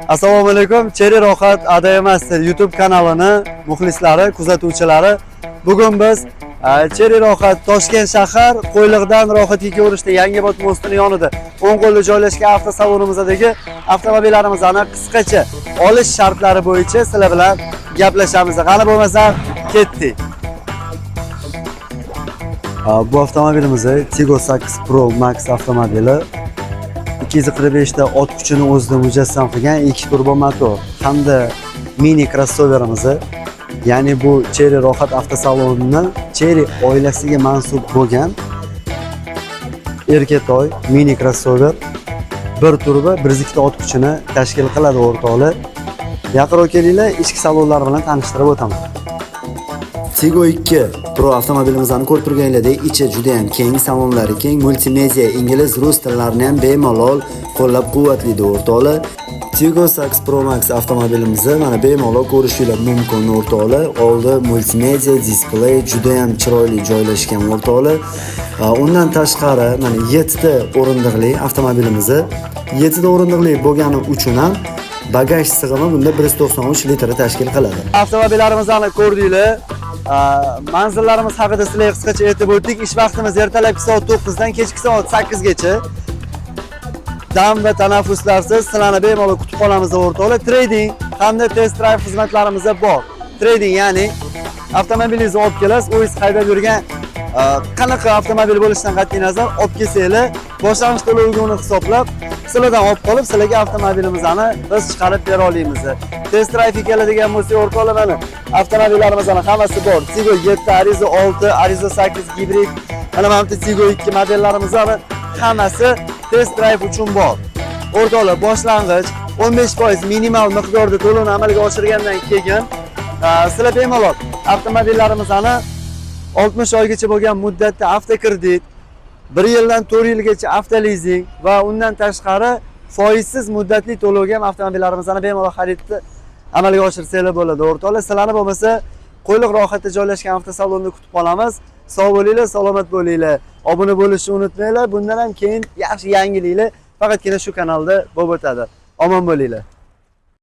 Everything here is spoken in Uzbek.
Assalomu alaykum, Chery Rohat ADMS YouTube kanalini muxlislari, kuzatuvchilari. Bugun biz Chery Rohat Toshkent shahar Qo'yliqdan Rohatga ko'rishda Yangibod mostini yonida o'ng qo'lda joylashgan avtosalonimizdagi avtomobillarimizni qisqacha olish shartlari bo'yicha sizlar bilan gaplashamiz. Qani bo'lmasa ketdik. Bu avtomobilimiz Tiggo 8 Pro Max avtomobili. 245 ta ot kuchini o'zida mujassam qilgan ikki turbo motor hamda mini krossoverimizni, ya'ni bu Chery Rohat avtosalonini Chery oilasiga mansub bo'lgan erkatoy mini krossover bir turbo 102 ta ot kuchini tashkil qiladi, o'rtoqlar. Yaqinroq kelinglar, ichki salonlar bilan tanishtirib o'taman. Tiggo 2 Pro avtomobilimizni ko'rib turganinglardek, ichi juda ham keng, salonlari keng, multimedia, ingliz, rus tillarini ham bemalol qo'llab-quvvatlaydi, o'rtoqlar. Tiggo 8 Pro Max avtomobilimizni mana bemalol ko'rishinglar mumkin, o'rtoqlar. Oldi multimedia displey juda ham chiroyli joylashgan, o'rtoqlar. Undan tashqari mana 7 ta o'rindiqli avtomobilimizni, 7 ta o'rindiqli bo'lgani uchun ham bagaj sig'imi bunda 193 litrni tashkil qiladi. Avtomobillarimizni ko'rdinglar. Manzillarimiz haqida sizlarga qisqacha aytib o'tdik. Ish vaqtimiz ertalabki soat 9 dan kechki soat 8 gacha. Dam va tanaffuslarsiz sizlarni bemalol kutib qolamiz, o'rtoqlar. Trade-in hamda test drive xizmatlarimiz bor. Trade-in, ya'ni avtomobilingizni olib kelasiz, o'zingiz haydab yurgan qanaqa avtomobil bo'lishidan qat'iy nazar olib kelsanglar, boshlang'ich to'loviga uni hisoblab, sizlardan olib qolib, sizlarga avtomobilimizni biz chiqarib bera olamiz. Test drive keladigan bo'lsak, o'rtoqlar, mana avtomobillarimizni hammasi bor. Tiggo 7, Arrizo 6, Arrizo 8 gibrid, mana bu Tiggo 2 modellarimizni hammasi test drive uchun bor. O'rtoqlar, boshlang'ich 15% minimal miqdorda to'lovni amalga oshirgandan keyin sizlar bemalol avtomobillarimizni 60 oygacha bo'lgan muddatda avtokredit, 1 yildan 4 yilgacha avtolizing va undan tashqari foizsiz muddatli to'lovga ham avtomobillarimizni bemalol xaridni amalga oshirsanglar bo'ladi, o'rtoqlar. Sizlarni bo'lmasa Qo'yliq Rohatda joylashgan avtosalonda kutib qolamiz. Sog' bo'linglar, salomat bo'linglar. Obuna bo'lishni unutmanglar. Bundan ham keyin yaxshi yangiliklar faqatgina shu kanalda bo'lib o'tadi. Omon bo'linglar.